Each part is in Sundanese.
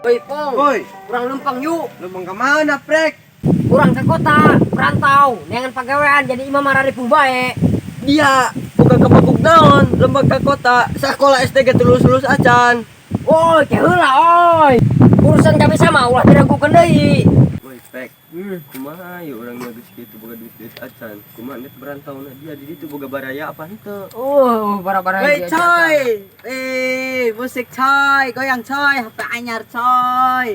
Woi, Pong. Woi, Urang lempang yuk. lempang ke mana, Prek? Urang ke kota, merantau, neangan pagawean jadi imam mararipung bae. Dia bukan ke Baguk naon, lembang ke kota, sekolah SD ge lulus-lulus acan. Woi, keheula oi. Urusan kami sama ulah diragukeun deui. Woi, Prek. Kumaha yuk urang geus kitu boga duit-duit acan. Kumaha net berantau dia di ditu boga baraya apa henteu? Oh, bara-bara. Woi coy, eh musik coy, goyang coy, HP anyar coy.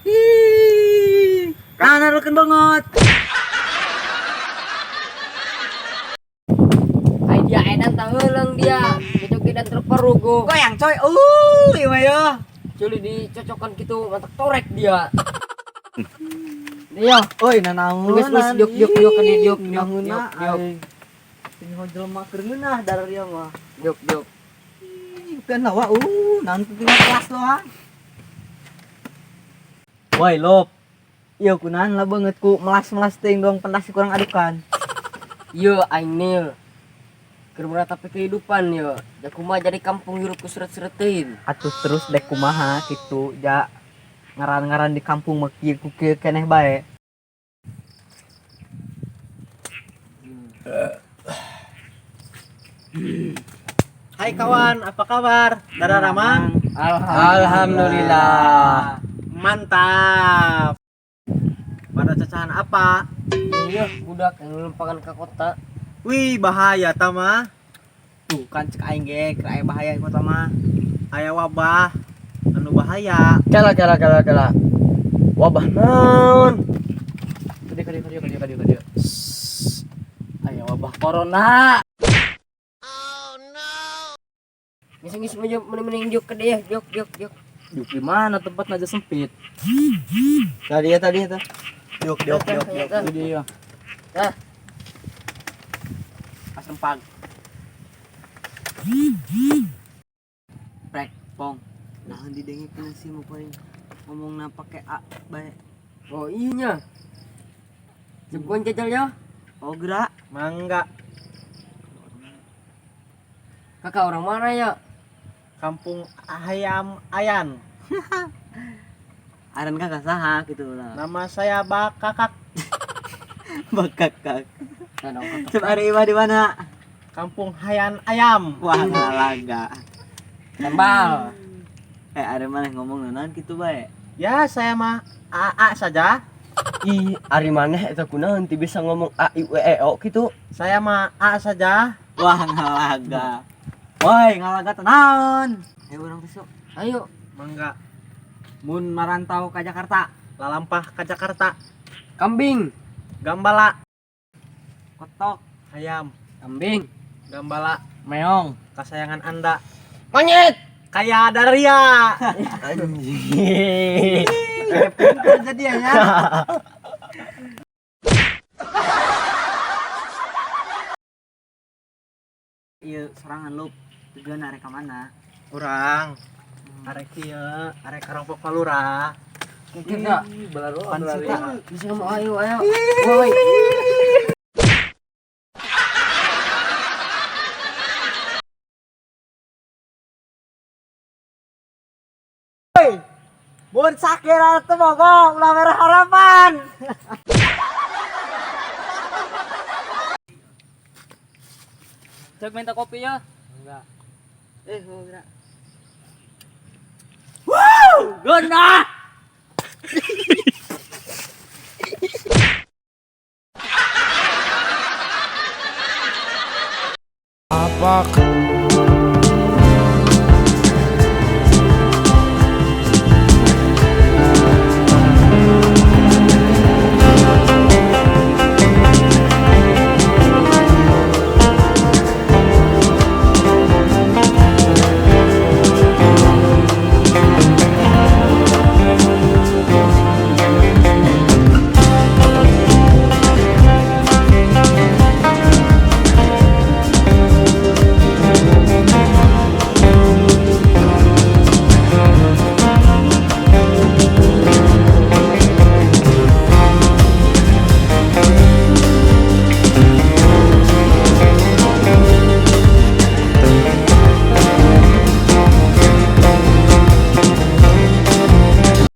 Ih, nah naruhkeun banget. Ai dia edan taheuleng dia. Gitu dan terperugu. Goyang coy, ieu mah yo. Culi dicocokkan gitu, mantak torek dia. Iya, Oi, nanaon. Geus, geus, diuk, diuk, diuk, diuk, diuk, diuk, diuk. Ini jelema keur ngeunah darah dia mah. Diuk, diuk. Ih, kan lawa, naon teu tinggal kelas doang. Woi, lop. Iya kunaon lah banget ku melas-melas teuing doang pendasi kurang adukan. Iya, aing nil. Keur meratapi kehidupan yo. Ja kumaha jadi kampung hirup ku seret-seretin. Atuh terus dek kumaha gitu ja ngaran-ngaran di kampung mah kieu ku kieu keneh bae. Hai kawan, apa kabar? Dara Ramang? Alhamdulillah. Mantap. Pada cacahan apa? Iya, budak yang ngelempangan ke kota. Wih, bahaya tama. Tuh kan cek aing ge keur aya bahaya di kota mah. Aya wabah. Anu bahaya. Kala kala kala kala. Wabah naon? Kadieu kadieu kadieu kadieu kadieu kadieu. Aya wabah corona. Ngis-ngis maju mending-mending juk ke dia, juk juk juk. Diuk di mana tempatnya aja sempit. Tadi ya tadi ya. Diuk diuk diuk diuk. Itu dia. Nah. Pasempag. Prek, pong. Nah, didengekeun sih mau paling ngomongna pake A bae. Oh iya. Jemput jajal ya. Oh gerak. Mangga. Kakak orang mana ya? Kampung Ayam Ayan. Aran kakak saha gitu lah. Nama saya Bakakak. Bakakak. Nah, dong, kakak. Coba ada Iwa di mana? Kampung Hayan Ayam. Wah, ngalaga. Tembal. Eh, ada mana ngomong naon gitu bae. Ya, saya mah AA saja. Ih, ari maneh eta kunaon teu bisa ngomong a i u e o gitu. Saya mah A saja. Wah, ngalaga. Woi, ngalaga tenan. Ayo urang besok. Ayo. Mangga. Mun marantau ke Jakarta, Lalampah ke Jakarta. Kambing. Gambala. kotok, Ayam. Kambing. Gambala. meong. Kesayangan Anda. Monyet. Kayak Daria. Anjing. Pinter jadi ya. Iya, serangan lu tujuan arek ka mana? Urang. Arek ieu, arek karompok palura. Kita. Pan sih, Bisa ngomong ayo ayo. Woi. Mun sakira teu bogo, ulah merah harapan. Cek minta kopi ya. Eh, mau gerak. Wow, guna. Apakah